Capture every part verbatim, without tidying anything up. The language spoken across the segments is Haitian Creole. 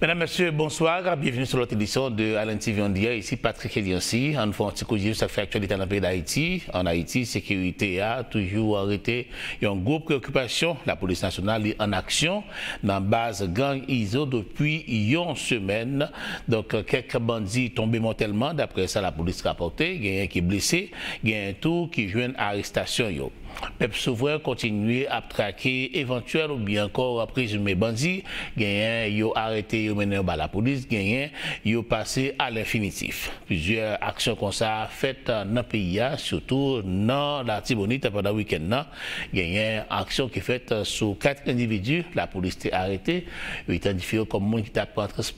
Medam, mesye, bonswa. Byenveni sou lòt edisyon de Allen T V on the Air. Isi Patrick Eliancy. Ann fè yon ti kout je sou sa k fè aktyalite nan peyi Dayiti. Ann Ayiti, sekirite a toujou rete yon gwo preyokipasyon. Lapolis nasyonal li ann aksyon nan baz gang Izo depi yon semèn. Donk, kèk bandi tonbe mòtèlman, daprè sa lapolis rapòte. Genyen ki blese, genyen tou ki jwenn arestasyon yo. Pèp souvren kontinye ap trake evantyèl oubyen ankò prezime bandi. Genyen yo arete, yo mennen yo ba lapolis, genyen yo pase alenfinitif. Plizyè aksyon konsa fèt nan peyi a, sitou nan Latibonit pandan wikenn nan. Genyen aksyon ki fèt sou kat endividi lapolis te arete. Yo idantifye yo kòm moun ki t ap trans-,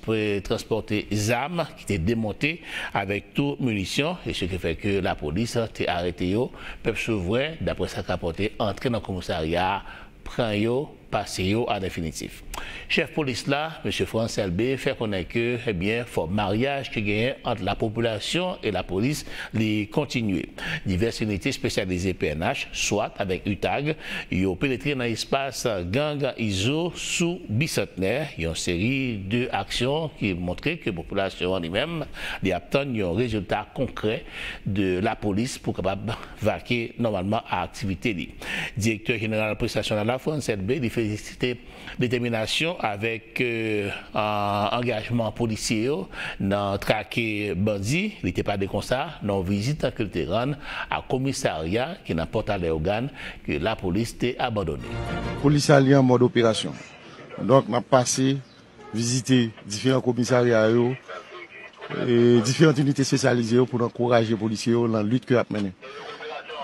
transpòte zam ki te demonte avèk tou minisyon, e se ki fè ke lapolis te arete yo. Pèp souvren, daprè sa k rapòte, antre nan komisarya a, pran yo, pase yo a definitif. Chèf polis la, mesye Frantz Elbé, fè konnen ke, ebyen, fò maryaj ki genyen ant lapopilasyon e lapolis li kontinye. Divès inite espesyalize P N H, swat avèk utag, yo penetre nan espas gang Izo sou Bisantnè, yon seri de aksyon ki montre ke popilasyon an li menm, li ap tann yon rezilta konkrè de lapolis pou kapab vake nòmalman a aktivite li. Direktè jeneral polis nasyonal la, Frantz Elbé, li felisite detèminasyon avèk, euh, an-, angajman polisye yo nan trake bandi. Li te pale konsa nan yon vizit ke l te rann a komisarya ki nan Pòtalèogàn ke lapolis te abandone. Polis la li an mòd operasyon. Donk, n ap pase vizite diferan komisarya yo, e diferan inite espesyalize yo pou n ankouraje polisye yo nan lit ke y ap mennen.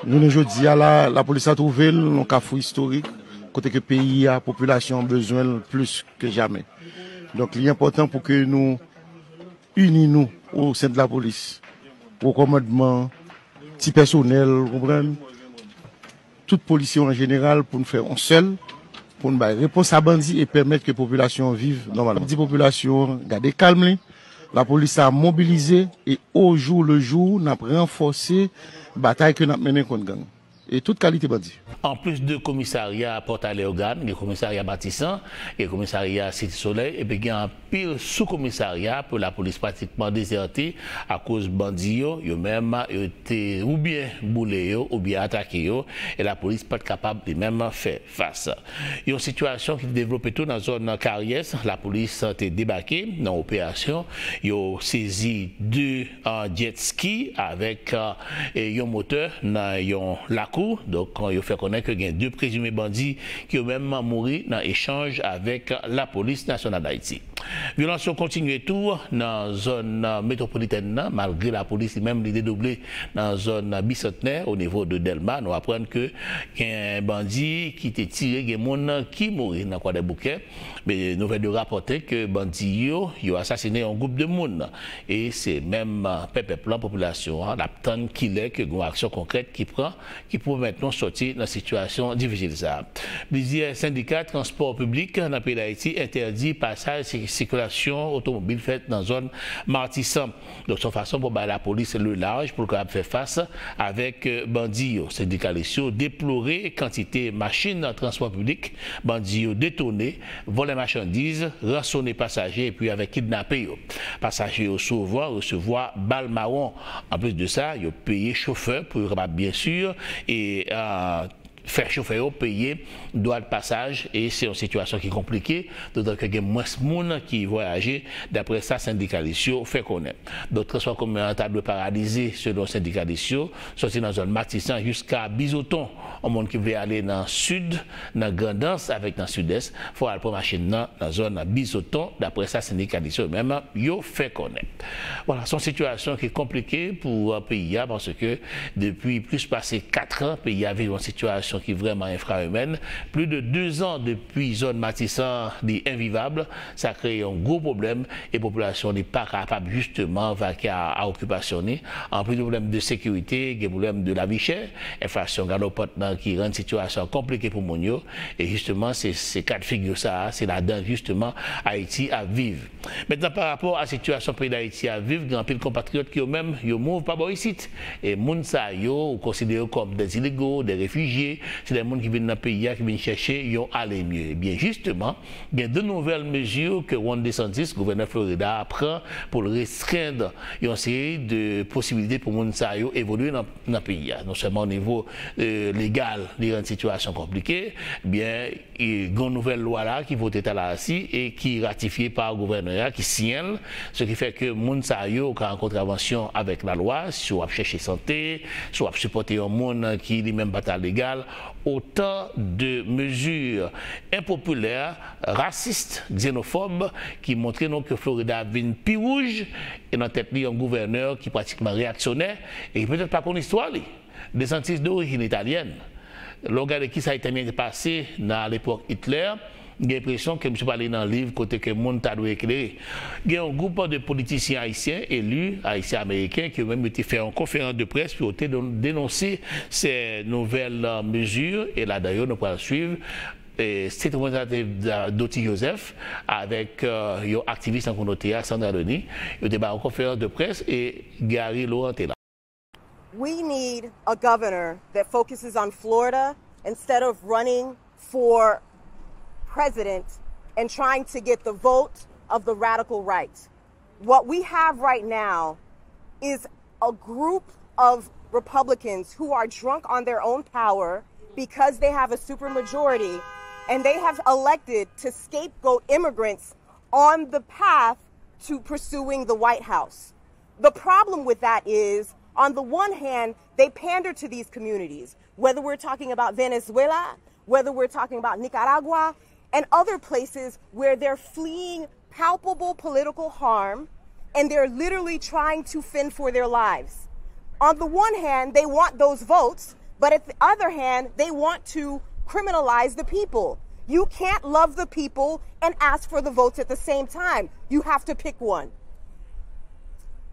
Jounen jodi a la, lapolis la twouve l nan yon kafou istorik, kote ke peyi a, popilasyon an bezwen l plis ke jamè. Donk, li enpòtan pou ke nou ini nou o sen de lapolis, o kòmandman, ti pèsonèl, ou konprann? Tout polisye yo an jeneral pou n fè yon sèl, pou n bay repons a bandi e pèmèt ke popilasyon an viv nòmalman. Di popilasyon an gade kalm li, lapolis la mobilize e o jou le jou n ap ranfòse batay ke n ap mennen kont gang e tout kalite bandi. Anplis de komisarya Pòtalèogàn, gen komisarya Matisan, gen komisarya Site Solèy, epi gen anpil sou komisarya pou lapolis pratikman dezète akoz bandi yo, yo menm, yo te oubyen boule yo, oubyen atake yo, e lapolis pa t kapab li menm fè fas. Yon sitiyasyon ki te devlope tou nan zòn Karyès, lapolis te debake nan operasyon, yo sezi de, ah, jet ski avèk, ah, e yon motè nan yon lakou. Donk, yo fè konnen ke gen de prezime bandi ki yo menm mouri nan echanj avèk lapolis nasyonal Dayiti. Vyolans yo kontinye tou nan zòn metwopolitèn nan, malgre lapolis li menm li dedouble nan zòn Bisantnè, o nivo de Dèlma. Nou aprann ke gen bandi ki te tire, gen moun ki mouri nan Kwadèboukè. Men nouvèl yo rapòte ke bandi yo, yo asasinen yon gwoup de moun. E se menm pèpèp lan, popilasyon an, l ap tann kilè ke gen yon aksyon konkrèt ki pran, ki pwomèt nou sòti nan sitiyasyon difisil sa a. Plizyè sendika transpò piblik nan peyi Dayiti entèdi pasaj si-, sikilasyon otomobil fèt nan zòn Matisan. Donk, se yon fason pou bay lapolis le laj pou l kapab fè fas avèk, euh, bandi yo. Sendikalis yo deplore kantite machin nan transpò piblik bandi yo detone, vòlè machandiz, ransone pasaje epi avèk kidnape yo. Pasaje yo souvan resevwa bal mawon. Anplis de sa, yo peye chofè pou yo kapab, byen si, e, ah, fè chofè yo peye dwa de pasaj, e se yon sitiyasyon ki konplike, dotan ke gen mwens moun ki vwayaje, daprè sa sendikalis yo fè konnen. Donk, transpò komen an ta dwe paralize, selon sendikalis yo, soti nan zòn Matisan jiska Bizoton. Yon moun ki vle ale nan sid, nan Grandans avèk nan Sidès, fò al pran machin nan, nan zòn Bizoton, daprè sa sendikalis yo menm yo fè konnen. Vwala, se yon sitiyasyon ki konplike pou, euh, peyi a, paske depi plis pase kat an, peyi a viv yon sitiyasyon ki vrèman enfra-imèn. Plis de de zan depi zòn Matisan li envivab, sa kreye yon gwo pwoblèm e popilasyon li pa kapab jisteman vake a, a okipasyon li. Anplis de pwoblèm de sekirite, gen pwoblèm de lavi chè, enflasyon galopant nan ki rann sitiyasyon an konplike pou moun yo. E jisteman, se, se ka de figi sa a, se ladan jisteman Ayiti ap viv. Mentnan, pa rapò a sitiyasyon peyi Dayiti ap viv, gen anpil konpatriyòt ki yo menm, yo move pa bò isit. E moun sa yo, ou konsidere yo kòm des illégaux, des réfugiés, Se de moun ki vin nan peyi a, ki vin chèche yon ale mye. Ebyen, jisteman, gen de nouvèl mezi ke Ron DeSantis, gouvènè Florida a, pran pou l restrenn yon seri de posibilite pou moun sa yo evolye nan, nan peyi a. Non sèlman o nivo, e, legal, li rann sitiyasyon konplike, ebyen, e, gen yon nouvèl lwa la ki vote talasi e ki ratifye pa gouvènè a, ki siyen l, se ki fè ke moun sa yo ka an kontravansyon avèk lalwa, si w ap chèche sante, si w ap sipòte yon moun ki li menm pa ta legal, otan de mezi enpopilè, rasis, ksenofòb, ki montre nou ke Florida ap vin pi wouj, e nan tèt li yon gouvènè ki pratikman reyaksyonè e ki petèt pa konn istwa li. DeSantis de orijin italyèn. Lè w gade kisa Italyen te pase nan lepòk Hitler, gen enpresyon ke misye pa li nan liv kote ke moun ta dwe eklere. Gen yon gwoup de politisyen ayisyen, eli ayisyen ameriken, ki yo menm yo te fè yon konferans de près pou yo te don- denonse se nouvèl, e, mezi, e ladan yo nou pral swiv, e, State Representative Da- Dottie Joseph avèk, e, yon aktivis nan kominote a, Sandra Denis. Yo te bay yon konferans de près e Gary Laurent te la. We need a governor that focuses on Florida instead of running for president and trying to get the vote of the radical right. What we have right now is a group of Republicans who are drunk on their own power because they have a supermajority, and they have elected to scapegoat immigrants on the path to pursuing the White House. The problem with that is, on the one hand, they pander to these communities, whether we're talking about Venezuela, whether we're talking about Nicaragua, and other places where they're fleeing palpable political harm and they're literally trying to fend for their lives. On the one hand, they want those votes, but at the other hand, they want to criminalize the people. You can't love the people and ask for the votes at the same time. You have to pick one.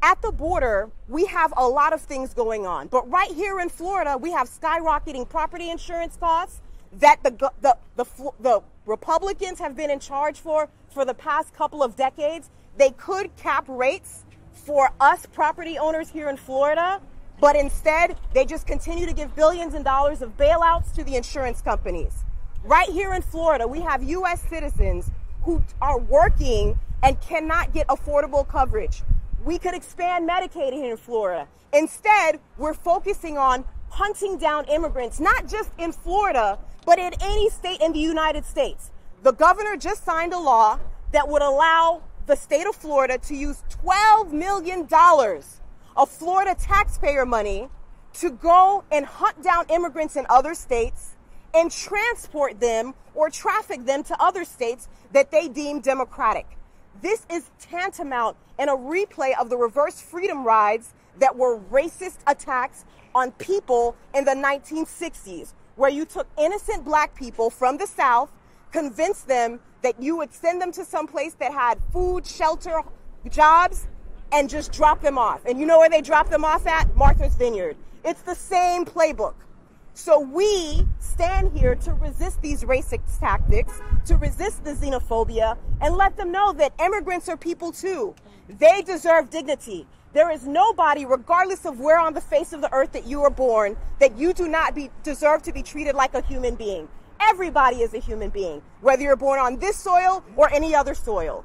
At the border, we have a lot of things going on. But right here in Florida, we have skyrocketing property insurance costs that the, go- the, the, Flo- the Republicans have been in charge for for the past couple of decades. They could cap rates for us property owners here in Florida, but instead, they just continue to give billions and dollars of bailouts to the insurance companies. Right here in Florida, we have U S citizens who are working and cannot get affordable coverage. We could expand Medicaid here in Florida. Instead, we're focusing on hunting down immigrants, not just in Florida, but in any state in the United States. The governor just signed a law that would allow the state of Florida to use twelve million dollars of Florida taxpayer money to go and hunt down immigrants in other states and transport them or traffic them to other states that they deem democratic. This is tantamount and a replay of the reverse freedom rides that were racist attacks on people in the nineteen sixties, where you took innocent black people from the South, convinced them that you would send them to some place that had food, shelter, jobs, and just drop them off. And you know where they drop them off at? Martha's Vineyard. It's the same playbook. So we stand here to resist these racist tactics, to resist the xenophobia, and let them know that immigrants are people too. They deserve dignity. There is nobody, regardless of where on the face of the earth that you were born, that you do not be, deserve to be treated like a human being. Everybody is a human being, whether you're born on this soil or any other soil.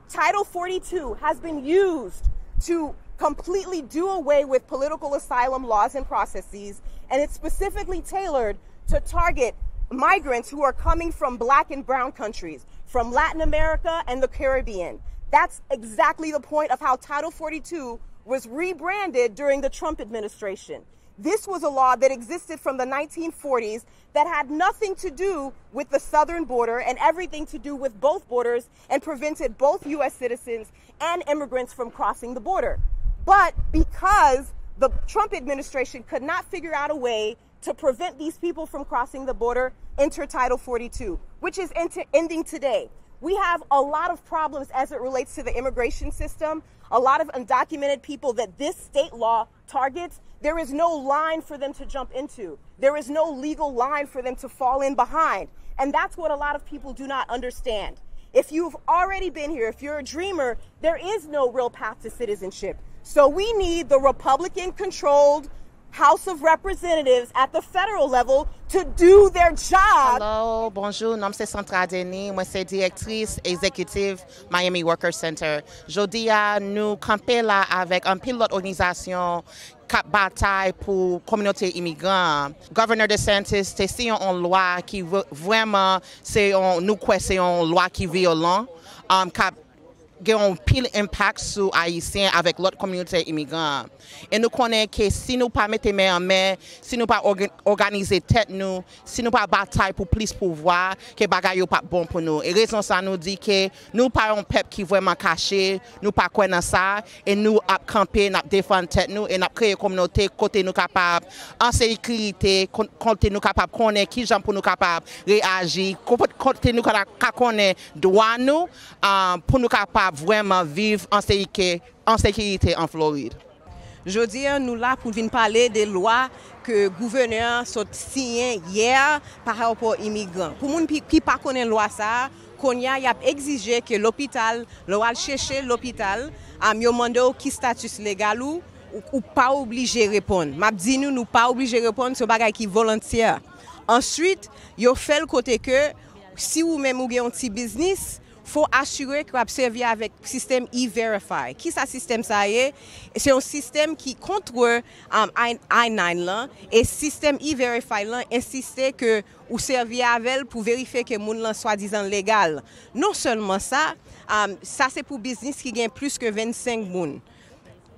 Title forty-two has been used to completely do away with political asylum laws and processes, and it's specifically tailored to target migrants who are coming from black and brown countries, from Latin America and the Caribbean. That's exactly the point of how Title forty-two was rebranded during the Trump administration. This was a law that existed from the nineteen forties that had nothing to do with the southern border and everything to do with both borders and prevented both U S citizens and immigrants from crossing the border. But because the Trump administration could not figure out a way to prevent these people from crossing the border, enter Title forty-two, which is ent- ending today. We have a lot of problems as it relates to the immigration system, a lot of undocumented people that this state law targets. There is no line for them to jump into. There is no legal line for them to fall in behind. And that's what a lot of people do not understand. If you've already been here, if you're a dreamer, there is no real path to citizenship. So we need the Republican controlled House of Representatives at the federal level to do their job. Hello, bonjou, non m se Sandra Denis, mwen se direktris egzekitiv Miami Workers Center. Jodi a, nou kanpe la avèk anpil lòt òganizasyon k ap batay pou kominote imigran an. Governor DeSantis te siyen yon lwa ki vre- vrèman se yon, nou kwè se yon lwa ki vyolan, um, k ap gen yon pil enpak sou Ayisyen avèk lòt kominote imigran an. E nou konnen ke si nou pa mete men an men, si nou pa òga- òganize tèt nou, si nou pa batay pou plis pouvwa, ke bagay yo p ap bon pou nou. E rezon sa nou di ke nou pa yon pèp ki vrèman kache, nou pa kwè nan sa, e nou ap kanpe, n ap defann tèt nou, e n ap kreye kominote kote nou kapab an sekirite, kon- kote nou kapab konnen kijan pou nou kapab reyaji, ko- kote nou ka ka konnen dwa nou, ah, pou nou kapab vrèman viv an sekirite, an sekirite an Florid. Jodi a, nou la pou vin pale de lwa ke gouvènè an sot siyen yè pa rapò imigran. Pou moun pi- ki pa konnen lwa sa a, kounye a, y ap egzije ke lopital, lè w al chèche lopital, am, yo mande w ki status legal ou, ou, ou pa oblije reponn. M ap di nou, nou pa oblije reponn, se yon bagay ki volontyè. Answit, yo fè l kote ke si ou menm ou gen yon ti biznis, fò w asire ke w ap sèvi avèk sistèm E-Verify. Kisa sistèm sa a ye? Se yon sistèm ki kontre, um, I, I nine lan, e sistèm E-Verify lan ensiste ke ou sèvi avè l pou verifye ke moun lan swadizan legal. Non sèlman sa, um, sa se pou biznis ki gen plis ke vennsenk moun.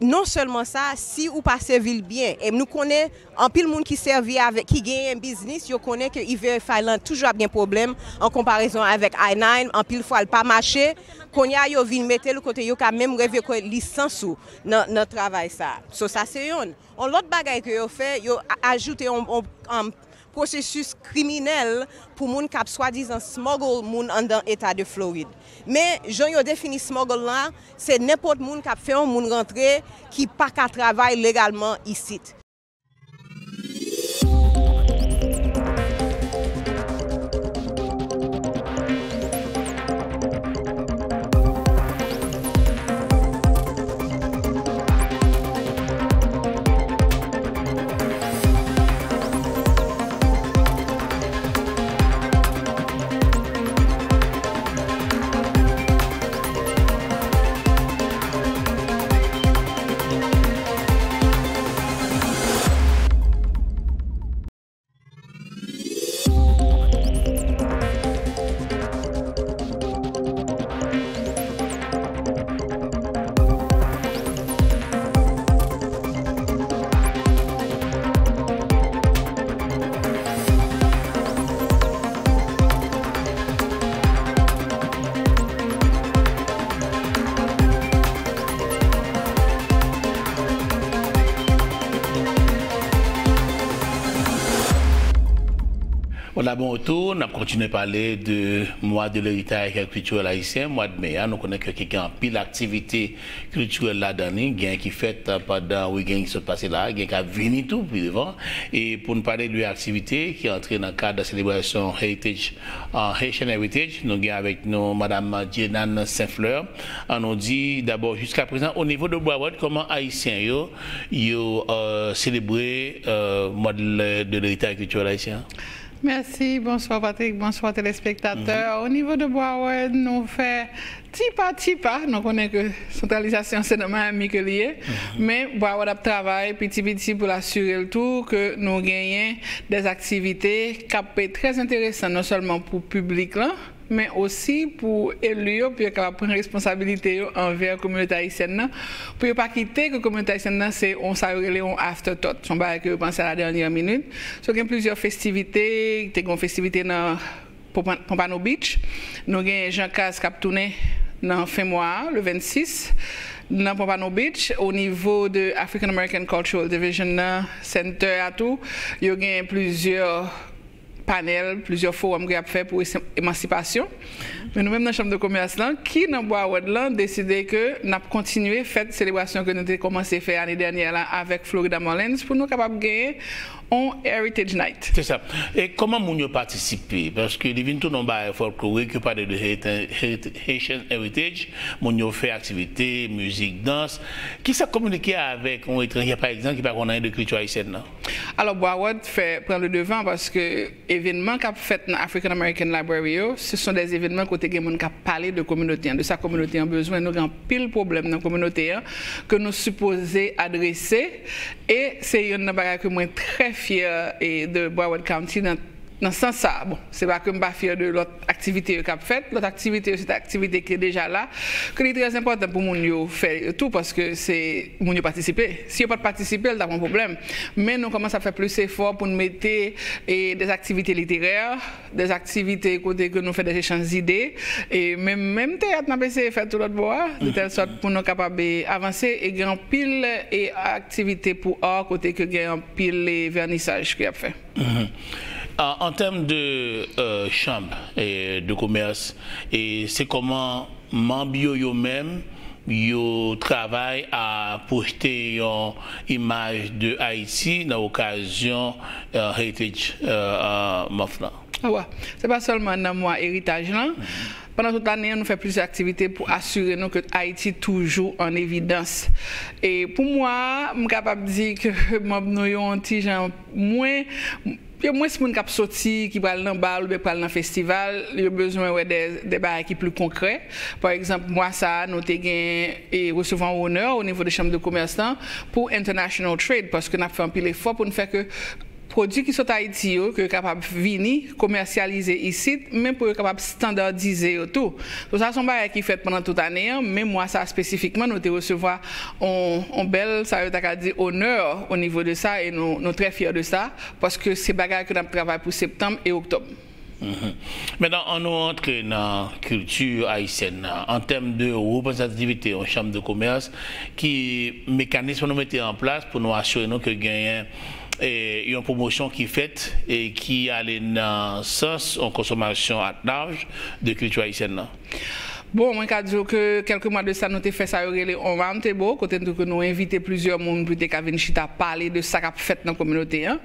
Non sèlman sa, si ou pa sèvi l byen, e nou konnen anpil moun ki sèvi avèk, ki genyen biznis, yo konnen ke E-Verify lan toujou ap gen pwoblèm an konparezon avèk I nine, anpil fwa l pa mache, kounye a yo vin mete l kote yo ka menm revoke lisans ou nan, nan travay sa a. So, sa se yonn. Yon lòt bagay ke yo fè, yo a- ajoute yon, yon, um, pwosesis kriminèl pou moun k ap swadizan smuggle moun anndan eta de Florid. Men, jan yo defini smuggle lan, se nenpòt moun k ap fè yon moun rantre ki pa ka travay legalman isit. Bon, la bon retour, n ap kontinye pale de mwa de leritay kiltirèl ayisyen, mwa de me a. Nou konnen ke, ke gen anpil aktivite kiltirèl ladan li, gen ki fèt, euh, pandan wikenn ki sot pase la, gen k ap vini tou pi devan. E pou n pale de aktivite ki antre nan kad selebrasyon Heritage, euh, Haitian Heritage, nou gen avèk nou Madam Dieunane Saint Fleur. An nou di dabò, jiska prezan, o nivo de Broward, kòman Ayisyen yo, yo, euh, selebre, euh, mwa de, de leritay kiltirèl ayisyen an? Mèsi, bonswa Patrick, bonswa telespektatè. O nivo de Broward, nou fè ti pa ti pa, nou konnen ke santralizasyon se nan Miami ke li ye, men Broward ap travay piti piti pou l asire l tou ke nou genyen de aktivite k ap trè enteresan non sèlman pou piblik lan, men osi pou eli yo, pou yo kapab pran responsabilite yo anvè kominote ayisyèn nan, pou yo pa kite ke kominote ayisyèn nan se yon, sa yo rele yon afterthought, se yon bagay ke yo panse a la dènyè minit. So, gen plizyè festivite, te gen yon festivite nan Pompa- Pompano Beach. Nou gen Jean Caz k ap tounen nan fen mwa a, le vennsis, nan Pompano Beach. O nivo de African American Cultural Division nan Center a tou, yo gen plizyè panèl, plizyè fowòm ke y ap fè pou emansipasyon. Men nou menm nan Chanm de Komès lan, ki nan Broward lan, deside ke n ap kontinye fèt selebrasyon ke nou te kòmanse fè ane dènyè la avèk Florida Mullins pou nou kapab genyen on Heritage Night. Se sa. E kòman moun yo patisipe? Paske li vin tounen yon bagay fòlklorik, yo pale de Haiti- Haiti- Haitian Heritage, moun yo fè aktivite, mizik, dans. Kisa kominike avèk yon etranjè, pa egzanp, ki pa konn anyen de kilti ayisyèn nan? Alò, Broward fè pran le devant paske evènman k ap fèt nan African American Library yo, se son des evènman kote gen moun k ap pale de kominote an, de sa kominote an bezwen. Nou gen anpil pwoblèm nan kominote an ke nou sipoze adrese. E se youn nan bagay ke mwen trè fyè e de Broward County nan nan sans sa. Bon, se pa ke m pa fyè de lòt aktivite yo k ap fèt. Lòt aktivite yo se te aktivite ki deja la, ke li trè enpòtan pou moun yo fè yo tou, paske se moun yo patisipe. Si yo pa t patisipe, l t ap yon pwoblèm. Men nou kòmanse ap fè plis efò pou n mete e de aktivite literè, de aktivite kote ke nou fè de echanj zide, e menm menm teyat n ap eseye fè tou lòt bò a, de tèl sòt pou nou kapab e avanse e gen anpil e aktivite pou art kote ke gen anpil e vènisaj ke y ap fè. An tèm de chanm de komès, se kòman manm yo yo menm yo travay a pwojte yon imaj de Ayiti nan okazyon Heritage Month lan? Awa, se pa sèlman nan mwa eritaj lan. Pandan tout ane an, nou fè plizyè aktivite pou asire nou ke Ayiti toujou an evidans. E pou mwa, m kapab di ke manm nou yo yon ti jan mwen, gen mwens moun k ap soti, ki pral nan bal oubyen pral nan festival, yo bezwen wè de, de bagay ki pli konkrè. Pa egzanp, mwa sa a, nou te gen e resevwa yon onè o nivo de Chanm de Komès lan pou international trade, paske n ap fè anpil efò pou n fè ke pwodui ki sot Ayiti yo, ke yo kapab vini komèsyalize isit, men pou yo kapab estandadize yo tou. So, sa se yon bagay ki fèt pandan tout ane an, men mwa sa a espesifikman, nou te resevwa yon, yon bèl, sa yo ta ka di, onè o nivo de sa, e nou, nou trè fyè de sa, paske se bagay ke n ap travay pou septanm e oktòb. Mentnan, ann nou antre nan kilti ayisyèn nan. An tèm de reprezantativite yon chanm de komès, ki mekanis nou mete an plas pou nou asire nou ke genyen e yon pwomosyon ki fèt e ki ale nan sans yon konsomasyon at large de kilti ayisyèn nan? Bon, mwen ka di w ke kèlke mwa de sa, nou te fè sa yo rele on round table, kote nou, ke nou envite plizyè moun pou te ka vin chita pale de sa k ap fèt nan kominote an.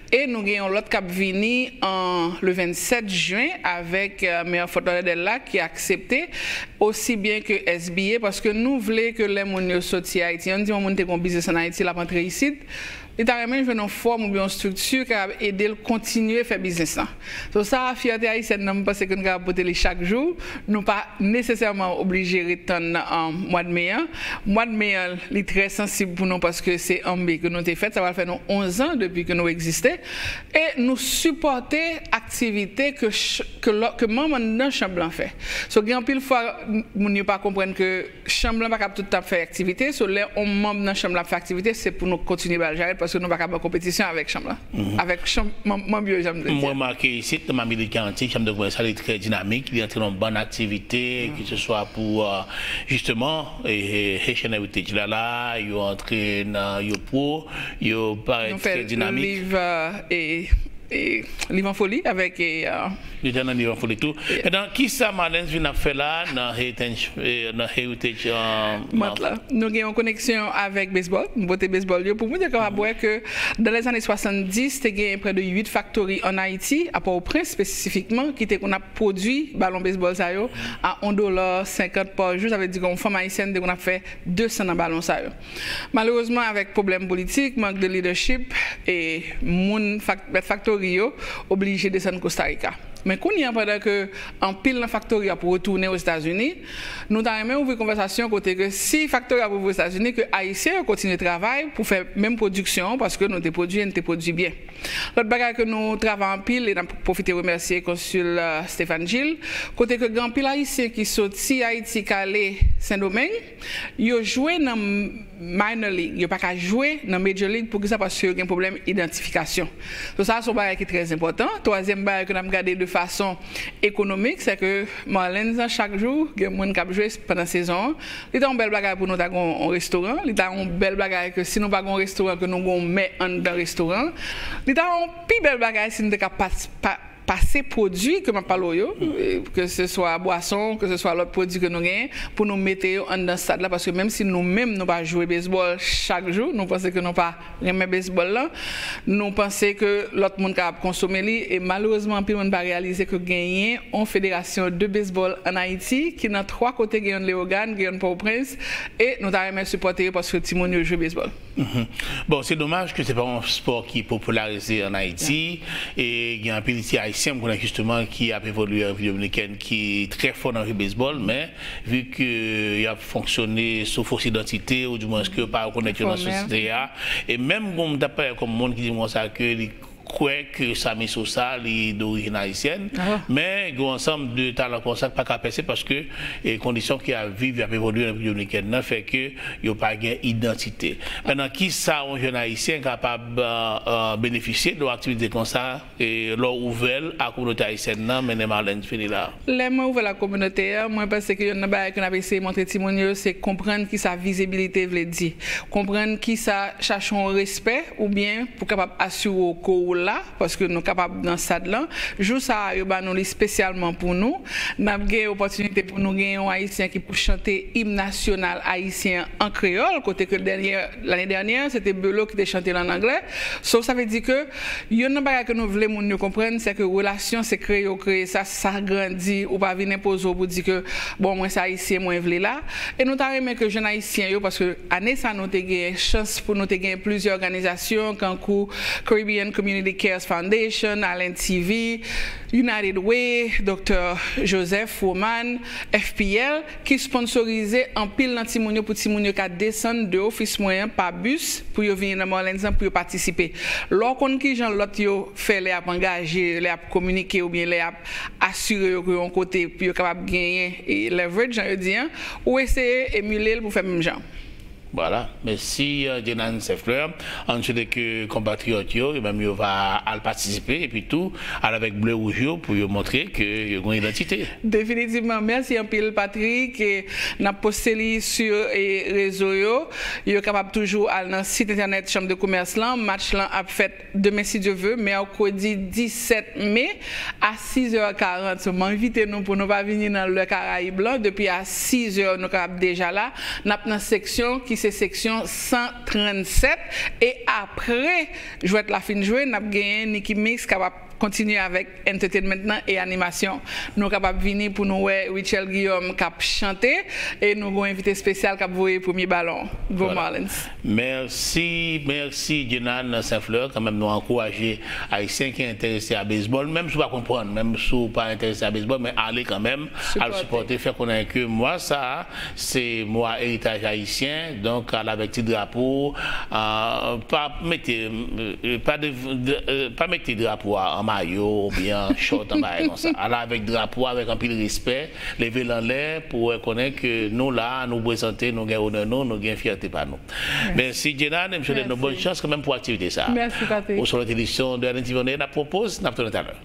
E nou gen yon lòt k ap vini an le vennsèt jen avèk e, mè Fort Lauderdale la ki aksepte, osi byen ke S B A, paske nou vle ke lè moun yo soti Ayiti, ann di yon moun te gen yon biznis ann Ayiti, l ap antre isit, li ta renmen jwenn yon fòm oubyen yon estrikti ki kapab ede l kontinye fè biznis lan. So, sa a, fyète ayisyèn nan, m panse ke nou kapab pote li chak jou. Nou pa nesesèman oblije ret tann e, mwa de me an. Mwa de me an, li trè sansib pou nou paske se an me ke nou te fèt. Sa pral fè nou onz an depi ke nou egziste. E nou sipòte aktivite ke, ke, ke manm anndan chanm lan fè. So, gen anpil fwa, moun yo pa konprann ke chanm lan pa kab tout tan ap fè aktivite. So, lè yon manm nan chanm lan ap fè aktivite, se pou nou kontinye ba l jarèt paske nou pa kab an konpetisyon avèk chanm lan. Avèk chanm, manm, manm yo, jan m te di. Mwen remake isit, nan Mami Lidyanti, chanm de komès la, li trè dinamik, li antre nan yon bann aktivite, ke se swa pou, jisteman, Haitian Heritage la, la, yo antre nan, yo pro, yo parèt trè dinamik. Liv, e, e, Liv an Foli avèk e, Li te nan Liv an Foli tou. Mentnan, kisa Marlens vin ap fè la nan Heritage, nan Heritage Month la? Nou gen yon koneksyon avèk baseball. M pote baseball yo pou moun yo kapab wè ke dans les années soixante-dix, te gen près de huit factory ann Ayiti, a Pòtoprens espesifikman, ki te konn ap pwodui balon baseball sa yo a yon dola senkant pa jou. Sa vle di ke yon fanm ayisyèn te konn ap fè de san nan balon sa yo. Malerezman, avèk pwoblèm politik, mank de leadership, e moun, mèt factory yo oblije desann Costa Rica. Men kounye a, pandan ke anpil nan factory ap retounen Ozetazini, nou ta renmen ouvri konvèsasyon kote ke si factory ap ouvri Ozetazini, ke Ayisyen yo kontinye travay pou fè menm pwodiksyon an, paske nou te pwodui e n te pwodui byen. Lòt bagay ke nou travay anpil, e n ap pwofite remèsye Konsil Stéphane Gilles, kote ke gen anpil Ayisyen ki soti Ayiti k ale Sendomeng, yo jwe nan minor league, yo pa ka jwe nan major league. Poukisa? Paske yo gen pwoblèm idantifikasyon. So, sa se yon bagay ki trè enpòtan. Twazyèm bagay ke n ap gade de fason ekonomik, se ke Marlins nan, chak jou, gen moun k ap jwe pandan sezon an. Li ta yon bèl bagay pou nou ta gen yon restoran. Li ta yon bèl bagay ke si nou pa gen yon restoran, ke nou gen yon mè anndan restoran. Li ta yon pi bèl bagay si nou te ka pa, pa, pase pwodui ke m ap pale w yo, e, ke se swa bwason, ke se swa lòt pwodui ke nou genyen, pou nou mete yo anndan stad la, paske menm si nou menm nou pa jwe bezbòl chak jou, nou panse ke nou pa renmen bezbòl lan, nou panse ke lòt moun kapab konsome li, e malerezman, anpil moun pa reyalize ke genyen yon federasyon de bezbòl ann Ayiti, ki nan twa kote, gen youn Leyogàn, gen youn Pòtoprens, e nou ta renmen sipòte yo paske timoun yo jwe bezbòl. Mhm. Bon, se domaj ke se pa yon spò ki popilarize ann Ayiti, e gen anpil ti Ayisyen, m konnen jisteman, ki ap evolye an Repiblik Dominikèn, ki trè fò nan jwe bezbòl, men vi ke y ap fonksyone sou fos idantite, oudimwens ke yo pa rekonèt yo nan sosyete a, e menm gon m t ap pale kòm moun ki di m konsa ke li kwè ke Sammy Sosa, li dorijin ayisyèn, men gen yon ansanm de talan konsa ki pa ka pèse paske, e, kondisyon ke y ap viv, y ap evolye nan Repiblik Dominikèn nan fè ke yo pa gen idantite. Mentnan, kisa yon jèn ayisyen kapab, e, e, benefisye de yon aktivite konsa, e, lè w ouvè l a kominote ayisyèn nan, mennen Marlens fini la? Lè mwen ouvè l a kominote a, mwen panse ke youn nan bagay ke n ap eseye montre timoun yo, se konprann kisa vizibilite vle di. Konprann kisa chache yon respè, oubyen pou kapab asire w ke w la, paske nou kapab nan stad lan. Jou sa a, yo ba nou li espesyalman pou nou. N ap gen opòtinite pou nou gen yon Ayisyen ki pou chante im nasyonal ayisyen an, an kreyòl, kote ke dènyè, lane dènyè, se te Belo ki te chante l an anglè. So, sa vle di ke youn nan bagay ke nou vle moun yo konprann, se ke relasyon se kreye w kreye sa, sa grandi, ou pa vin enpoze w pou di ke, bon, mwen se Ayisyen, mwen vle la. E nou ta renmen ke jèn Ayisyen yo, paske ane sa nou te gen chans pou nou te gen plizyè òganizasyon, kankou Caribbean Community Cares Foundation, Allen T V, United Way, Doktè Joseph Woman, F P L, ki sponsorize anpil nan timoun yo pou timoun yo ka desann de ofis mwen an pa bis pou yo vini nan Marlens lan pou yo patisipe. Lè w konn kijan lòt yo fè lè y ap angaje, lè y ap kominike oubyen lè y ap asire yo ke yon kote pou yo kapab genyen, e, leverage, jan yo di an, ou eseye emile l pou fè menm jan. Vwala. Mèsi, e, Jenan Saint-Fleur. Ann swete ke konpatriyòt yo, yo menm yo va al patisipe, epi tou, al avèk ble wouj yo pou yo montre ke yo gen idantite. Definitivman. Mèsi anpil, Patrick. E n ap poste li sou, e, rezo yo. Yo kapab toujou al nan sit entènèt Chanm de Komès lan. Match lan ap fèt demen, si Dye ve, mèkredi disèt me, a sizè karant. M envite nou pou nou pa vini nan lè Karayib lan. Depi a sizè, nou kapab deja la. N ap nan seksyon ki se seksyon san trannsèt. E apre jwèt la fin jwe, n ap genyen Nicky Mix k ap kontinye avèk entertainment lan e animasyon. Nou kapab vini pou nou wè Richel Guillaume k ap chante, e nou gon envite espesyal k ap voye premye balon. Go Marlins! Mèsi, mèsi, Jenan Saint-Fleur. Kanmenm, nou ankouraje Ayisyen ki enterese a bezbòl, menm si w pa konprann, menm si w pa enterese a bezbòl, men ale kanmenm, al sipòte, fè konnen ke mwa sa a, se mwa eritaj ayisyen, donk al avèk ti drapo, a, pa mete, e, pa de, de, e, pa mete drapo a an mayo oubyen an chòt, an bagay konsa. Al avèk drapo a, avèk anpil respè, leve l anlè pou w konnen ke nou la, nou prezante, nou gen onè nou, nou gen fyète pa nou. Mèsi, Jenan, e m swete nou bòn chans kanmenm pou aktivite sa a. Mèsi, Patrick. Ou sou lòt edisyon de N T V Online, n ap pran yon poz, n ap tounen talè.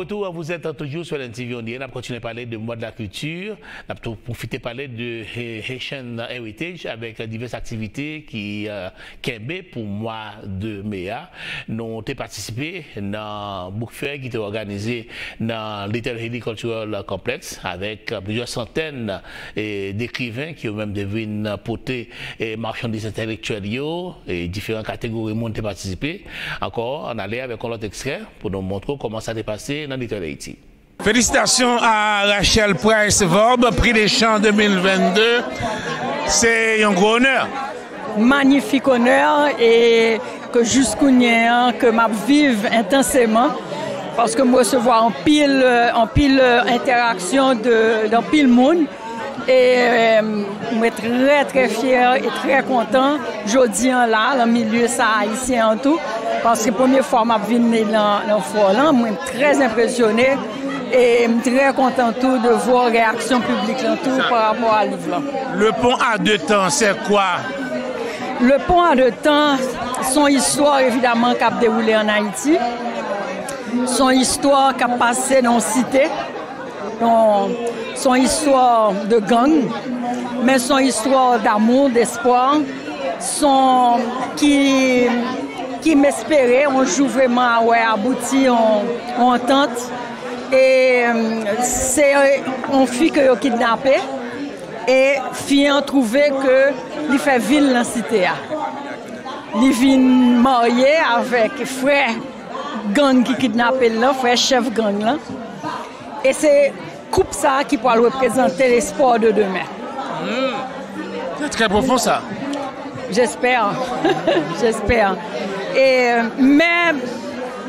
Tou, vous êtes toujours sur L N T V On Air. N ap kontinye pale de mwa de la kilti. N ap tou pwofite pale de He- Haitian Heritage avèk divès aktivite ki euh, kenbe pou mwa de me a. Nou te patisipe nan book fair ki te òganize nan Little Haiti Cultural Complex avèk plizyè santèn e, dekriven ki yo menm te vin pote e, machandiz entèlektyèl yo, e diferan kategori moun te patisipe. Ankò, ann ale avèk yon lòt ekstrè pou nou montre w kòman sa te pase nan Little Haiti. Félicitations à Rachel Price Vorbe, Prix Deschamps deux mille vingt-deux. Se yon gwo onè. Magnifique honneur e ke jiskounye an ke m ap viv entanseman paske m resevwa anpil anpil entèraksyon de anpil moun. E mwen trè trè fyè e trè kontan jodi an la nan milye sa ayisyen an tou paske premye fwa m ap vin nan nan fò lan mwen trè enpresyone. E m trè kontan tou de vwa reyaksyon piblik lan tou pa rapò a liv lan. Le pont à deux temps, c'est quoi? Le pont à deux temps, se yon istwa evidaman k ap dewoule an Ayiti. Se yon istwa k ap pase nan yon site. Se yon istwa de gang, men se yon istwa damou, despwa. Se yon ki ki m espere yon jou vrèman a wè abouti yon yon antant. E se yon fi ke yo kidnape e fi an twouve ke li fè vi l nan site a. Li vin marye avèk frè gang ki kidnape l lan, frè chèf gang lan. E se koup sa a ki pral reprezante lespwa de demen. Se trè pwofon sa. J'espère. J'espère. E men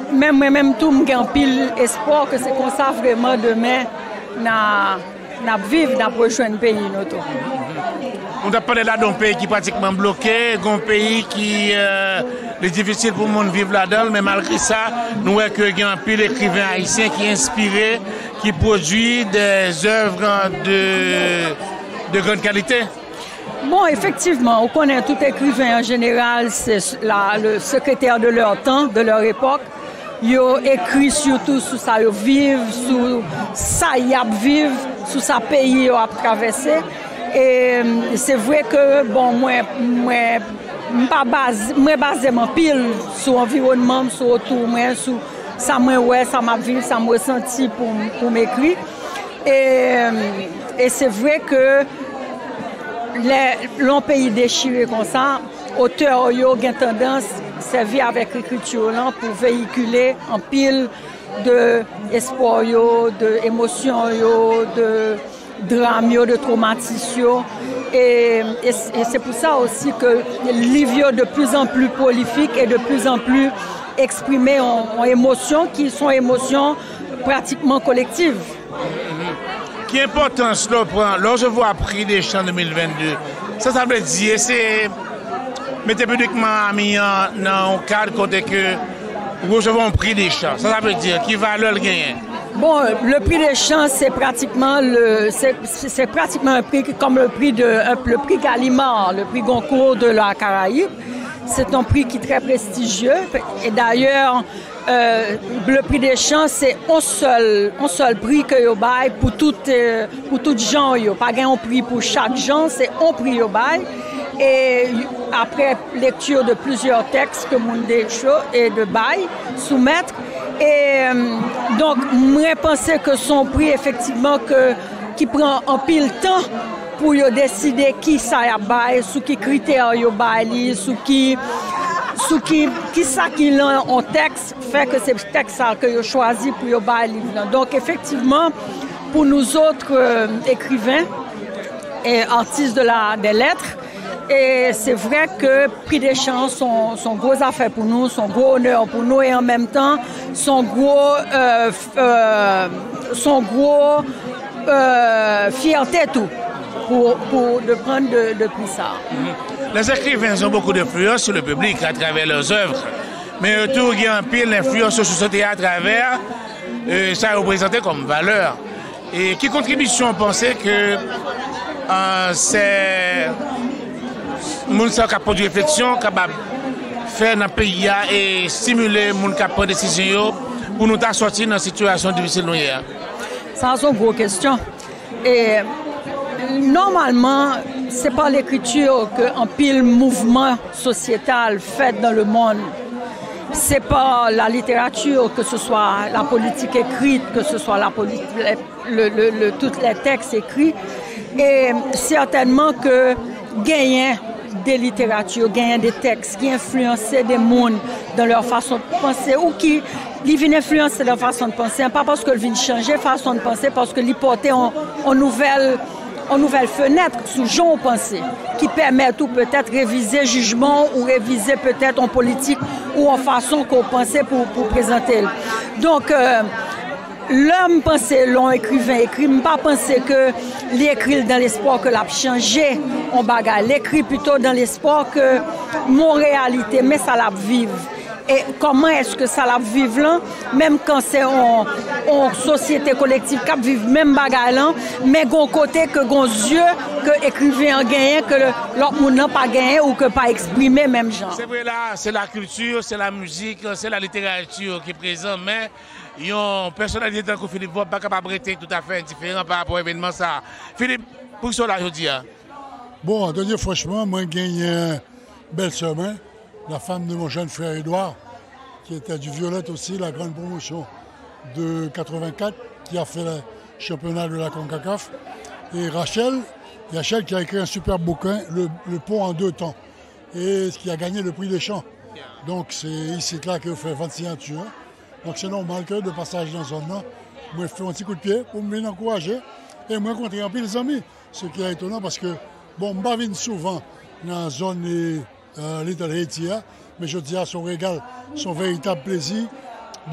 men mwen menm tou m gen anpil espwa ke se konsa vrèman demen na n ap viv, n ap rejwenn peyi nou tou. Nou t ap pale la de yon peyi ki pratikman bloke, yon peyi ki euh, li difisil pou moun viv ladan l, men malgre sa, nou wè ke gen anpil ekriven ayisyen ki enspire, ki pwodui de zèv de, de grann kalite. Bon, efektivman, ou konnen tout ekriven an jeneral se la, le secrétaire de leur temps, de leur époque. Yo ekri sitou sou sa yo viv, sou sa y ap viv, sou sa peyi yo ap travèse. E se vre ke bon mwen mwen m pa baze mwen baze m anpil sou anviwònman m, sou otou mwen, sou sa mwen wè, sa m ap viv, sa m resanti pou m pou m ekri. E e se vre ke lè yon peyi dechire konsa, otè yo gen tandans sèvi avèk ekriti yo lan pou veyikile anpil de espwa yo, de emosyon yo, de dram yo, de twomatis yo. E, e, e se pou sa osi ke liv yo de plus en plus prolifiques et de plus en plus eksprime yon, yon emosyon ki se yon emosyon pratikman kolektiv. Ki enpòtans lè w pran, lè w resevwa Prix Deschamps de mil vennde? Sa sa vle di? E se mete piblikman Amy an nan yon kad kote ke ou resevwa yon Prix Deschamps. Sa sa vle di? Ki valè l genyen? Bon, le prix Deschamps, c'est pratiquement le, c'est, c'est pratiquement un prix comme le prix de, euh, le prix Gallimard, le prix Goncourt de la Caraïbe. C'est un prix qui est très prestigieux. Et d'ailleurs, euh, le prix Deschamps, c'est un seul, un seul prix que yo bay pour tout, euh, pou tout jan yo. Pa gen yon pri pou chak jan, se yon pri yo bay. E apre lekti de plizyè tèks ke moun de cho e de bay, soumèt. E donk mwen panse ke se yon pri efektivman ke ki pran anpil tan pou yo deside ki sa y ap bay, sou ki kritè yo bay li, sou ki sou ki ki sa ki lan yon tèks, fè ke se tèks sa ke yo chwazi pou yo bay liv lan. Donk efektivman, pour nous autres euh, écrivains et artistes de la, des lettres, e se vre ke Prix Deschamps se yon gwo zafè pou nou, se yon gwo onè pou nou e an menm tan se yon gwo euh, euh, se yon gwo euh, fyète tou pour, pour de prendre de, de prix ça. Les écrivains ont beaucoup d'influence sur le public à travers leurs œuvres. Men yo tou gen anpil enfliyans sou sosyete a atravè euh, sa yo prezante kòm valè. E ki kontribisyon w panse ke euh, se moun sa k ap pwodui refleksyon kapab fè nan peyi a e estimile moun k ap pran desizyon yo pou nou ta sòti nan sitiyasyon difisil nou ye a? Sa se yon gwo kesyon. E nòmalman, se pa lekriti ke anpil mouvman sosyetal fèt dans le monde. C'est par la littérature, que ce soit la politique écrite, que ce soit la politique, le, le, le, tous les textes écrits. E sètènman ke genyen de literati, genyen de tèks ki enfliyanse de moun dans leur façon de penser, ou ki li vin enfliyanse nan fason de panse an, pa paske l vin chanje fason de panse, paske li pote on, on nouvèl, on nouvèl fenèt sou jan w panse, ki pèmèt ou petèt revize jijman w, ou revize petèt on politik ou on fason ke w panse pou, pou prezante l. Donk, euh, lè m panse lè on ekriven ekri, m pa panse ke li ekri l dans l'espoir ke l ap chanje on bagay. Li ekri pito dans l'espoir ke mon réalité, men sa l ap viv. E kòman èske sa l ap viv lan, menm kan se on, on sosyete kolektif k ap viv menm bagay lan, men gon kote ke gon zye ke ekriven an genyen, ke lòt moun nan pa genyen ou ke pa eksprime menm jan. Se vre la, se la kilti, se la mizik, se la literati ki prezan, men yon pèsonalite tankou Philippe Vob pa kapab rete toutafè endiferan pa rapò a evènman sa a. Philippe, poukisa w la jodi a? Bon, à te dire franchement, mwen genyen bèlsè mwen, la femme de mon jeune frère Edouard, qui était du Violette aussi, la grande promotion de quatre-vingt-quatre, qui a fait le championnat de la CONCACAF, et Rachel, Rachel qui a écrit un superbe bouquin, Le, Le Pont en deux temps, et qui a gagné le prix Deschamps. Donc, c'est ici là que fait vingt signatures. Donk, se nòmal ke de pasaj nan zòn nan, mwen fè yon ti kout pye pou m vin ankouraje. E mwen rankontre anpil zanmi, ce qui est étonnant, paske, bon, m pa vin souvan nan zòn, eh, eh, Little Haiti a, men jodi a, se yon regal, se yon veritab plezi.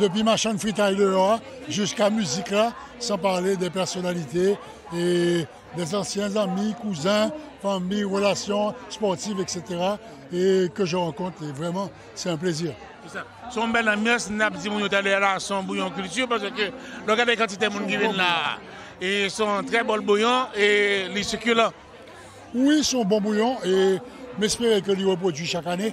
Depi machann fritay deyò a, jiska mizik la, sans parler des personnalités, e des anciens amis, cousins, famille, relations sportives, et cetera, et que je rencontre, et vraiment, c'est un plaisir. Se yon bèl anbyans, n ap di moun yo talè a la, se yon bouyon kilti, paske lè w gade kantite moun ki vin la, e se yon trè bèl bouyon, e li sikilan. Wi, se yon bon bouyon, e m espere ke li repwodui chak ane.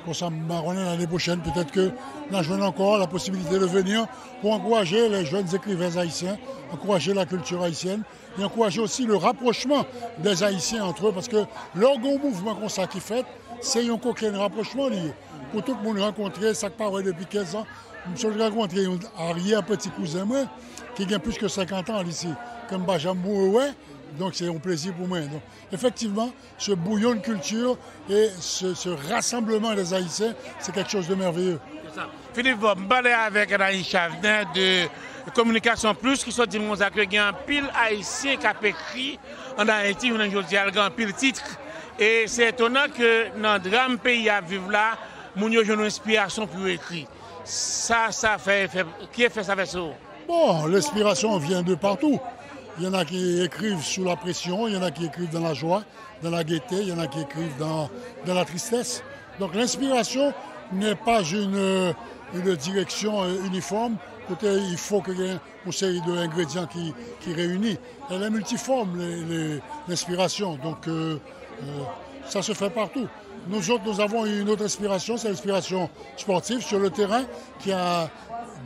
Konsa, m pa konnen, lane pwochèn, petèt ke n a jwenn ankò la posibilite de venir pou ankouraje les jeunes écrivains haïtiens, ankouraje la kilti ayisyèn, e ankouraje osi le rapprochement des Haïtiens entre eux, paske lè w gen yon mouvman konsa ki fèt, se yon kokenn rapwochman li ye. Pou tout moun rankontre, sa k pa wè depi kenz an. M sot rankontre yon aryè peti kouzen mwen, ki gen plis ke senkant an isi, ke m pa janm wè. Donk, se yon plezi pou mwen. Donk, efektivman, ce bouillon de culture et ce, ce rassemblement des Haïtiens, c'est quelque chose de merveilleux. Se sa. Philippe Vob, m pale avèk Anaïs Chavenet de Communication Plus, ki sot di m konsa ke gen anpil Ayisyen k ap ekri ann Ayiti, jounen jodi a, l gen anpil tit. E se etonan ke nan dram peyi a ap viv la, moun yo jwenn yon enspirasyon pou yo ekri. Sa, sa fè efè, ki efè sa fè sou ou? Bon, l'inspiration vient de partout. Il y en a qui écrivent sous la pression, il y en a qui écrivent dans la joie, dans la gaieté, il y en a qui écrivent dans, dans la tristesse. Donc l'inspiration n'est pas une, une direction, euh, uniforme, kote il faut que il y ait une série d'ingrédients qui, qui réunit. Elle est multiforme, les, les, l'inspiration. Donc, euh, euh, ça se fait partout. Nous autres, nous avons une autre inspiration, c'est l'inspiration sportive sur le terrain qui a,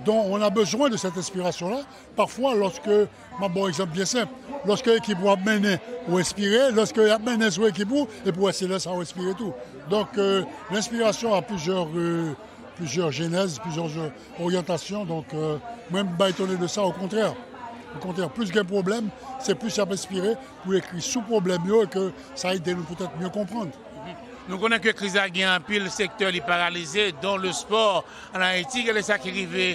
dont on a besoin de cette inspiration-là. Parfois, lorsque, m ap ba w egzanp byen senp, lorsque ekip ou ap mennen, ou enspire, lorsque y ap mennen sou ekip ou, epi w wè se lè sa ou enspire tou. Donc, euh, l'inspiration a plusieurs, euh, plusieurs genèses, plusieurs, euh, orientations. Donc, euh, mwen, m pa etone de sa, au contraire. Au contraire, plis gen pwoblèm, se plis y ap enspire pou ekri sou pwoblèm yo e ke sa ede nou poutèt mye konprann. Nou konnen ke kriz la gen anpil sektè li paralize, dont le sport an Ayiti. Gade sa ki rive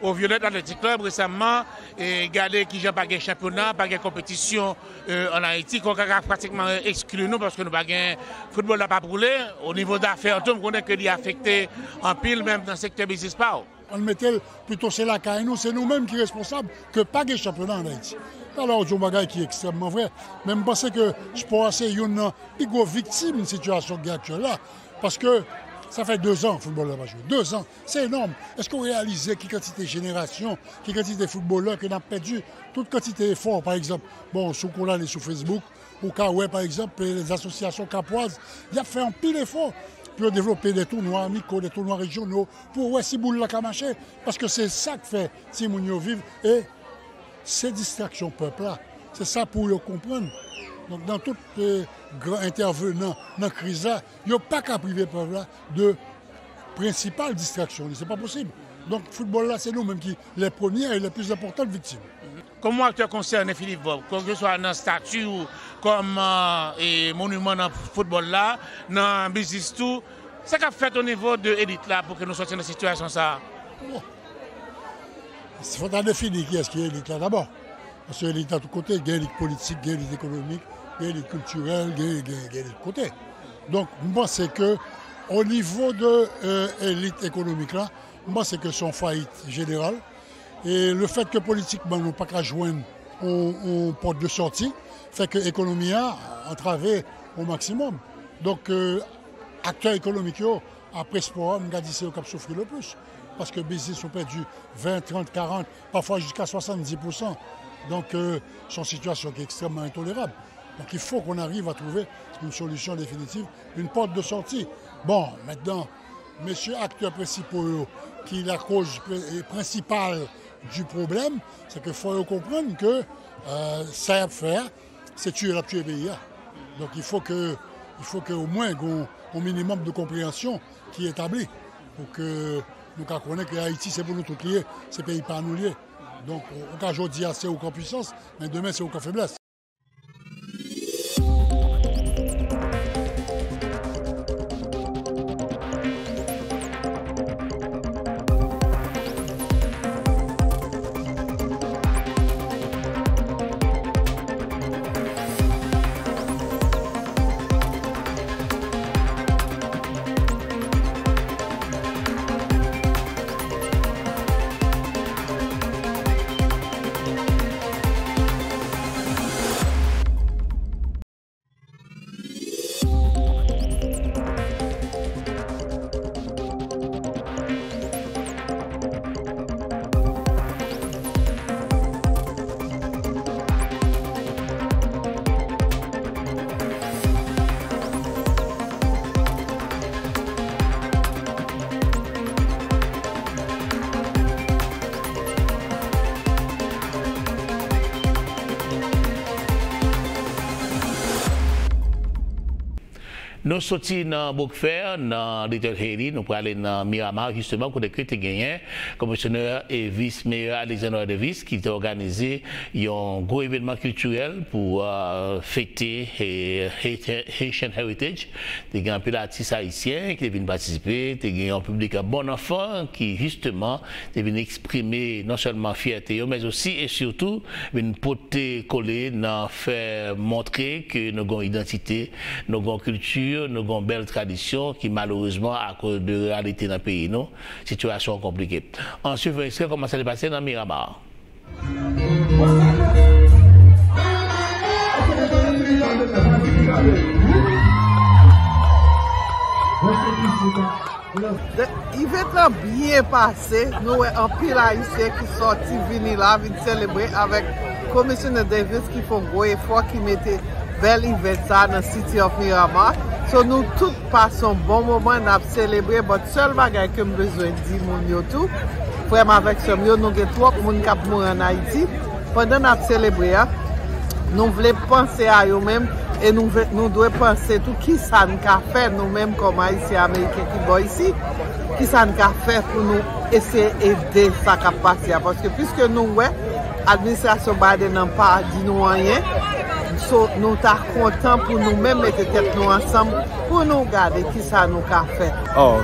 au Violette Athletic Club resamman, e gade kijan pa gen chanpyona, pa gen konpetisyon, e, an Ayiti. Konkakaf pratikman ekskli nou paske nou pa gen foutbòl la p ap woule. O nivo dafè tou, m konnen ke li afekte anpil, menm nan sektè biznis pa w. Ann mete l, pito se lakay nou, se nou menm ki responsab ke pa gen chanpyona ann Ayiti. Alò, w di yon bagay ki ekstrèmman vrè, men m panse ke spò a se youn nan pi gwo viktim sitiyasyon k gen aktyèl la. Paske sa fè dezan foutbòl la pa jwe. Dezan, se enòm. Èske w reyalize ki kantite jenerasyon, ki kantite foutbolè ke n ap pèdi? Tout kantite efò, pa egzanp, bon, si w konn ale sou Facebook, ou ka wè, pa egzanp, les associations capoises, y ap fè anpil efò. pou yo devlope de tounwa amiko, de tounwa rejyonal, pou wè si boul la ka mache. Paske se sa k fè timoun yo viv, e se distraksyon pèp la. Se sa pou yo konprann. Donk, nan tout, eh, gran entèvenan nan kriz la, yo pa ka prive pèp la de prensipal distraksyon li. Se pa posib. Donk, foutbòl la, se nou menm ki les premières et les plus importantes victimes. Kòm yon aktè konsène, Philippe Vorbe, kèlkeswa nan stati w kòm, eh, moniman nan foutbòl la, nan biznis tou, sa k ap fèt o nivo de elit la pou ke nou sòti nan sitiyasyon sa a? Bon. Fò ta defini kiyès ki elit la dabò. Paske elit la tout kote, gen elit politik, gen elit ekonomik, gen elit kiltirèl, gen, gen, gen elit kote. Donk, m panse ke o nivo de, eh, elit ekonomik la, m panse ke se yon fayit jeneral. E le fèt ke politikman nou pa ka jwenn yon, yon pòt de sòti, fè ke ekonomi a antrave o maksimòm. Donk, eh, aktè ekonomik yo, apre spò a, m ka di se yo k ap soufri le plis. Paske biznis yo pèdi ven, trant, karant, pafwa jiska swasanndis pousan. Donk, eh, se yon sitiyasyon ki ekstrèmman entolerab. Donc, il faut qu'on arrive à trouver une solution définitive, une porte de sortie. Bon, maintenant, mesye aktè prensipal yo, ki lakoz pre-, eh, prensipal du problème, se ke fò yo konprann ke, eh, sa y ap fè a, se tiye l ap tiye peyi a. Donk, il faut que, il faut que au moins gon, gon minimum de konpreyansyon ki etabli pou ke nou ka konnen ke Ayiti se pou nou tout li ye, se peyi pa nou li ye. Donk, ou ka jodi a se ou k an pwisans, men demen se ou k an feblès. Nou soti nan Brookville, nan Little Haiti, nou prale nan Miramar, jisteman, kote ke te genyen komisyonè e vis meyè Alexandre Davis ki te òganize yon gwo evènman kiltirèl pou, euh, fete, eh, Haiti-, Haitian Heritage. Te gen anpil atis ayisyen ki te vin patisipe, te gen yon piblik bon anfan ki, jisteman, te vin eksprime non sèlman fyète yo, men osi e sitou vin pote kole nan fè montre ke nou gen yon idantite, nou gen yon kilti, nou gen yon bèl tradisyon ki, malerezman, akoz de reyalite nan peyi nou, sitiyasyon an konplike. Ann swiv yon ekstrè kòman sa te pase nan Miramar. Event lan byen pase, nou wè anpil Ayisyen ki sòti vini la, vin selebre avèk Komisyonè Davis ki fè yon gwo efò, ki mete bèl event sa nan City of Miramar. So, nou tout pase yon bon moman, n ap selebre, but sèl bagay ke m bezwen di moun yo tou, frè m avèk sè m yo, nou gen twòp moun k ap mouri ann Ayiti. Pandan n ap selebre a, nou vle panse a yo menm, e nou ve-, nou dwe panse tou kisa n ka fè nou menm kòm Ayisyen Ameriken ki bò isi, kisa n ka fè pou nou eseye ede sa k ap pase a. Paske piske nou wè, administrasyon Biden nan pa di nou anyen, so, nou ta kontan pou nou menm mete tèt nou ansanm pou nou gade kisa nou ka fè. Oh,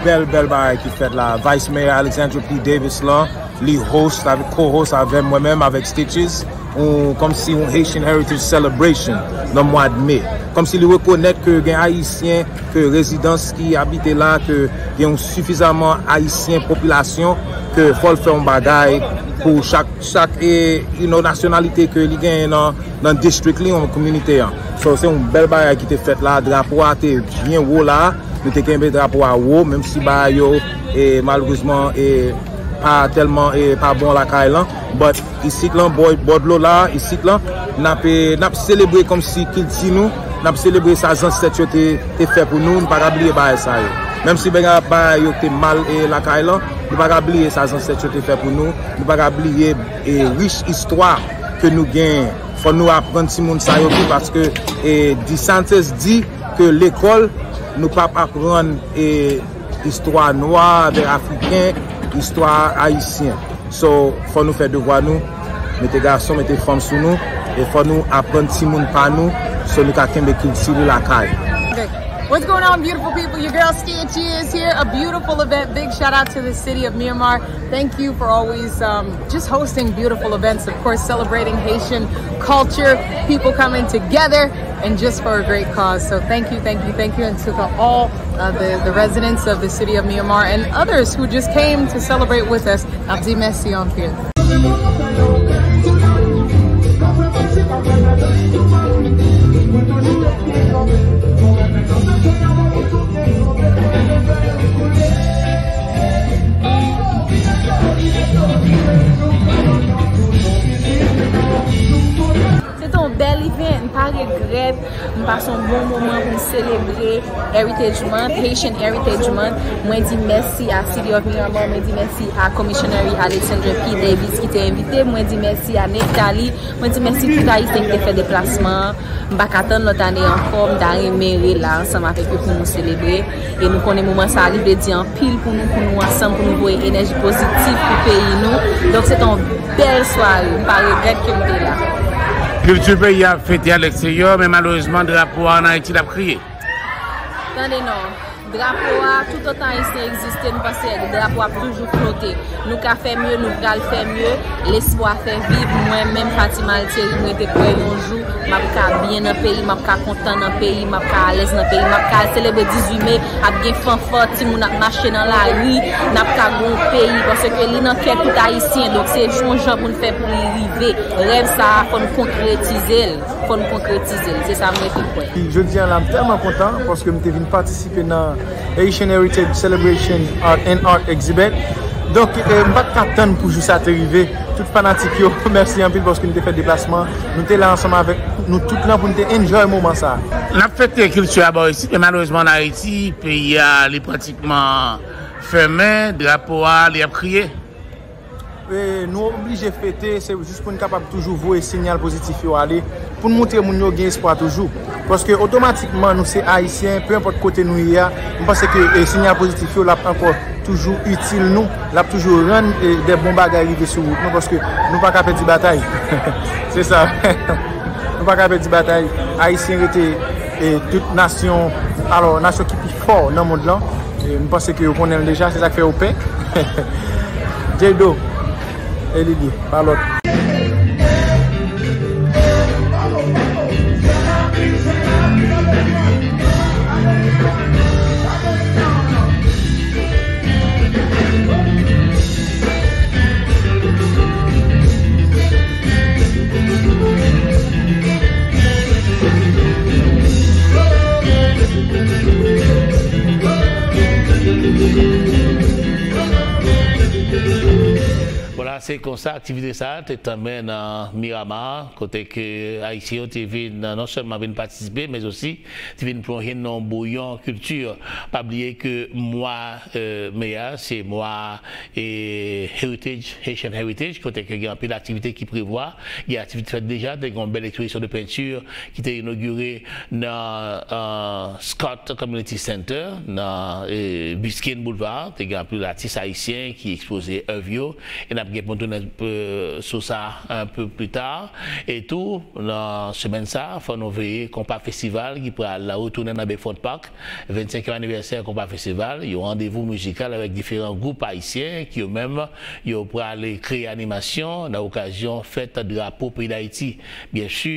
bèl, bèl bagay ki fèt la. Vice Mayor Alexandra P Davis lan, li host, avèk, co-host avè mwen menm, avèk Stitches, yon, kòmsi yon Haitian Heritage Celebration nan mwa de me. Kòmsi li rekonèt ke gen Ayisyen, ke rezidans ki abite la, ke gen yon sifizaman Ayisyen popilasyon, ke fò l fè yon bagay pou chak, chak, e, you know, nasyonalite ke li genyen nan, nan district li, yon kominote an. So, se yon bèl bagay ki te fèt la, drapo a te byen wo la, nou te kenbe drapo a wo, menm si bagay yo, e, malerezman, e, pa tèlman, e, pa bon lakay lan, but isit lan, bò, bò dlo la, isit lan, n ap, e, n ap selebre kòmsi kilti nou, N ap selebre sa zansèt yo te, te fè pou nou, nou pa ka bliye bagay sa yo. Menm si bagay, bagay yo te mal e lakay lan, nou pa ka bliye sa zansèt yo te fè pou nou, nou pa ka bliye e rich istwa ke nou genyen. Fò nou aprann timoun sa yo tou, paske e DeSantis di ke lekòl, nou p ap aprann e istwa nwa avèk afriken, istwa ayisyen. So, fò nou fè devwa nou, mete gason, mete fanm sou nou, e fò nou aprann timoun pa nou, so nou ka kenbe kilti nou lakay. Okay. What's going on, beautiful people? Your girl Stia G is here. A beautiful event. Big shout out to the city of Miramar. Thank you for always um, just hosting beautiful events. Of course, celebrating Haitian culture, people coming together, and just for a great cause. So thank you, thank you, thank you, and to the, all uh, the, the residents of the city of Miramar and others who just came to celebrate with us. N ap di mèsi anpil. Se te yon bèl event, m pa regrèt, m pase yon bon moman pou m selebre Heritage Month, Haitian Heritage Month. Mwen di mèsi a City of Miramar, mwen di mèsi a Commissioner Alexandra P Davis ki te envite m, mwen di mèsi a Nate Talley, mwen di mèsi tout Ayisyen ki te fè deplasman an. M pa ka tann lòt ane ankò, m ta renmen rela ansanm avèk yo pou nou selebre. E nou konnen moman sa a li vle di anpil pou nou, pou nou ansanm, pou nou voye enèji pozitif pou peyi nou. Donk se te yon bèl sware, m pa regrèt ke m te la. Kilti peyi a ap fete a leksteryè, men malerezman drapo a ann Ayiti l ap kriye. Tande non, drapo a, toutotan Ayisyen egziste, m panse drapo a ap toujou flote. Nou ka fè mye, nou pral fè mye. Lespwa fè viv. Mwen menm, Fatima Altieri, m rete kwè yon jou m ap ka byen nan peyi, m ap ka kontan nan peyi, m ap ka alèz nan peyi, m ap ka al selebre dizuit me, ap gen fanfò, timoun ap mache nan lari, n ap ka gen yon peyi, paske li nan kè tout Ayisyen. Donk se yon jan pou n fè pou li rive. Rèv sa a, fò n konkretize l, fò n konkretize l. Se sa m rete kwè. Jodi a la, m tèlman kontan paske m te vin patisipe nan Haitian Heritage Celebration Art and Art Exhibit. Donk, eh, m pa t ka tann pou jou sa te rive. Tout fanatik yo, mèsi anpil paske nou te fè deplasman. Nou te la ansanm avèk nou tout lan pou nou te enjoy moman sa. N ap fete kilti a bò isit, men malerezman ann Ayiti, peyi a, li pratikman fèmen, drapo a, li ap kriye. E, nou oblije fete, se jis pou n kapab toujou voye siyal pozitif yo ale, pou n montre moun yo gen espwa toujou. Paske otomatikman, nou se Ayisyen, pe enpòt kote nou ye a, m panse ke, e, siyal pozitif yo, l ap ankò toujou itil nou, l ap toujou rann, e, de bon bagay rive sou wout nou, paske nou pa ka pèdi batay. Se sa. Nou pa ka pèdi batay. Ayisyen rete, e, tout nasyon, alò, nasyon ki pi fò nan mond lan. E, m panse ke yo konnen l deja, se sa k fè yo pè. Jado, e li li, pa lòt. Vwala, se konsa aktivite sa a te tanmen nan Miramar, kote ke Ayisyen yo te vin, non sèlman vin patisipe, men osi te vin plonje nan yon bouyon kilti. Pa bliye ke mwa, eh, me a, se mwa, eh, Heritage, Haitian Heritage, kote ke gen anpil aktivite ki prevwa. Gen aktivite fèt deja, te gen yon bèl ekspozisyon de penti ki te inogire nan, eh, Scott Community Center, nan, eh, Biscayne Boulevard. Te gen anpil atis ayisyen ki ekspoze èv yo. E n ap gen pou n tounen, eh, sou sa un peu plus tard. E tou, nan semèn sa a, fò nou veye Konpa Festival ki pral retounen nan Bayfront Park. Vennsenkyèm anivèsè Konpa Festival, yon randevou mizikal avèk diferan gwoup ayisyen ki yo menm, yo pral kreye animasyon nan okazyon fèt drapo peyi Dayiti. Byen si,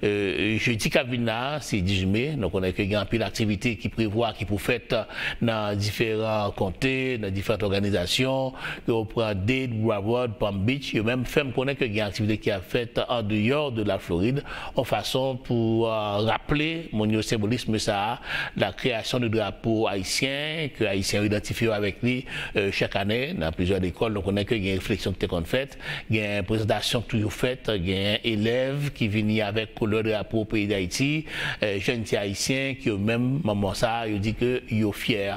eh, jedi k ap vin la a, se dizuit me, nou konnen ke gen anpil aktivite ki prevwa, ki pou fèt nan diferan konte, nan diferan òganizasyon, ke yo pran Dade, Broward, Palm Beach, yo menm fè m konnen ke gen aktivite ki ap fèt an deyò de la Florid, yon fason pou, euh, raple moun yo senbolism sa a, la création de drapeau haïtien, ke Ayisyen yo idantifye yo avèk li, euh, chak ane, nan plizyè lekòl. Nou konnen ke gen refleksyon ki te konn fèt, gen prezantasyon ki toujou fèt, gen elèv ki vini avèk koulè drapo peyi Dayiti, euh, jèn ti Ayisyen ki yo menm, moman sa a, yo di ke yo fyè.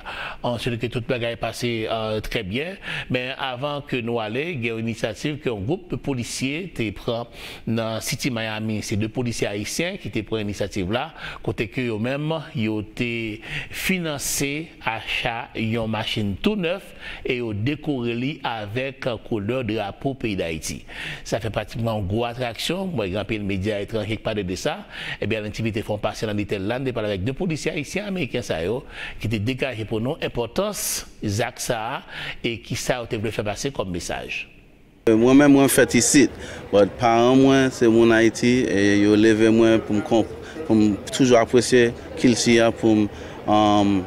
Answit, ke tout bagay pase, euh, trè byen. Men avan ke nou ale, gen yon inisyativ ke yon gwoup de polisye te pran nan City Miami. Se de polisye ayisyen ki te pran inisyativ la, kote ke yo menm, yo te finanse acha yon machin tou nèf e yo dekore li avèk koulè drapo peyi Dayiti. Sa fè pratikman yon gwo atraksyon. Mwen, gen anpil medya etranje ki pale de sa. Ebyen, Alan T V te fè yon pase nan Little Land, te pale avèk de polisye ayisyen ameriken sa yo, ki te degaje pou nou enpòtans zak sa a e kisa yo te vle fè pase kòm mesaj. Mwen menm, mwen fèt isit, but paran mwen se moun Ayiti, e yo leve mwen pou m konp-, pou m toujou apresye kilti a, pou m, um,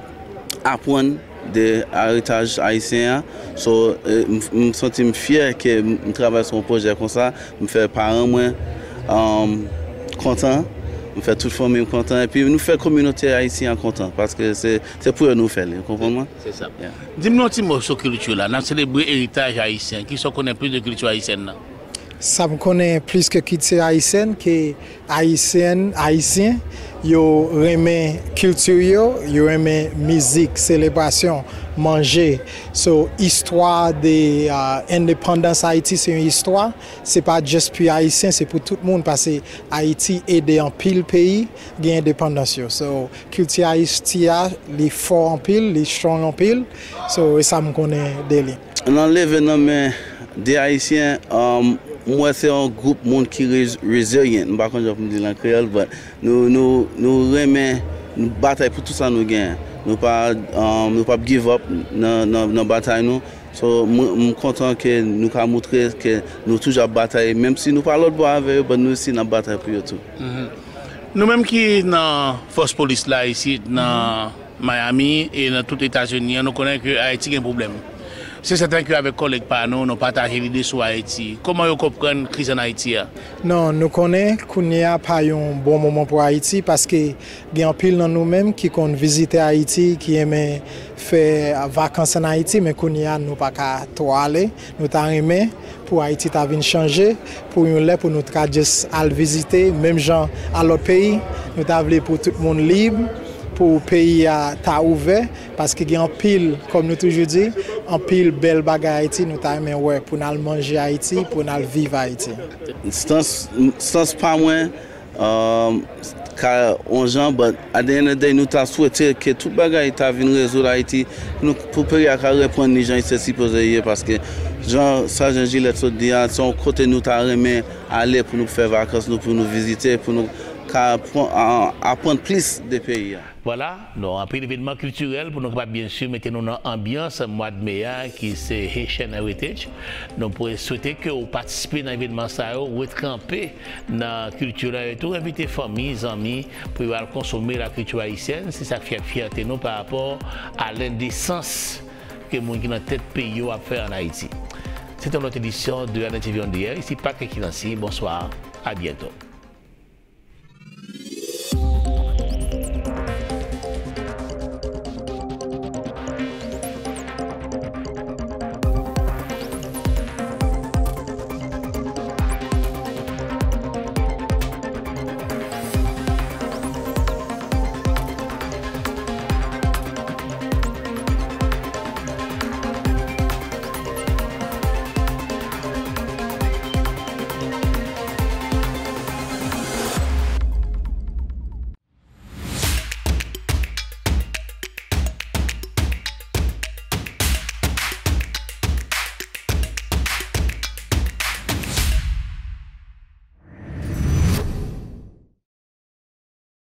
aprann de eritaj ayisyen an. So, e, m, m santi m fyè ke m, m travay sou yon pwojè konsa, m fè paran mwen, um, kontan, m fè tout fanmi m kontan, epi nou fè kominote ayisyen an kontan, paske se, se pou yo nou fè li, ou konprann mwen? Se sa. Yeah. Di m yon ti mo sou kilti la. N ap selebre eritaj ayisyen. Kisa w konnen plis de kilti ayisyèn nan? Sa m konnen plis ke kilti ayisyèn, ke Ayisyen, Ayisyen, yo renmen kilti yo, yo renmen mizik, selebrasyon, manje. So, istwa de, uh, endepandans Ayiti se yon istwa, se pa just pou Ayisyen, se pou tout moun, paske Ayiti ede anpil peyi gen endepandans yo. So, kilti Ayiti a, li fò anpil, li strong anpil. So, e sa m konnen de li. Nan leve nan men de Ayisyen, um, m wè se yon gwoup moun ki re-, resilient. M pa konn jan pou m di l an kreyòl, but nou, nou, nou renmen, nou batay pou tout sa nou genyen. Nou pa, um, nou p ap give up nan, nan, nan batay nou. So, mwen, m kontan ke nou ka montre ke nou toujou ap batay, menm si nou pa lòt bò avè yo, but nou osi n ap batay pou yo tou. Mhm. Nou menm ki nan fòs polis la isit, nan Miami e nan tout Etazini an, nou konnen ke Ayiti gen pwoblèm. Se sèten ke avèk kòlèg pa nou, nou pataje lide sou Ayiti. Kòman yo konprann kriz ann Ayiti a? Non, nou konnen kounye a pa yon bon moman pou Ayiti, paske gen anpil nan nou menm ki konn vizite Ayiti, ki renmen fè vakans ann Ayiti, men kounye a nou pa ka twò ale. Nou ta renmen pou Ayiti ta vin chanje, pou yon lè pou nou ta ka just al vizite, menm jan a lòt peyi. Nou ta vle pou tout moun lib, pou peyi a ta ouvè, paske gen anpil, kòm nou toujou di, anpil bèl bagay Ayiti nou ta renmen wè, pou n al manje Ayiti, pou n al viv Ayiti. Sans, sans pa mwen, um, ka on jan, but at the end of the day, nou ta swete ke tout bagay ta vin rezoud Ayiti, pou nou, pou peyi a ka reprann li jan li te sipoze ye, paske jan Sajan Jilèt sot di a, se yon kote nou ta renmen ale pou nou fè vakans nou, pou nou vizite, pou nou ka pran, a, aprann plis de peyi a. Vwala, nou anpil evènman kiltirèl pou nou kapab, byen si, mete nou nan anbyans mwa de me a, ki se Haitian Heritage. Nou pou swete ke w patisipe nan evènman sa yo, retranpe nan kilti la, e tou envite fanmi, zanmi, pou yo al konsome lakilti ayisyèn. Se sa k fè fyète nou pa rapò a lendesans ke moun ki nan tèt peyi yo ap fè ann Ayiti. Se te yon lòt edisyon de Haiti V O D, isi Patrick Nancy. Bonswa, a byento.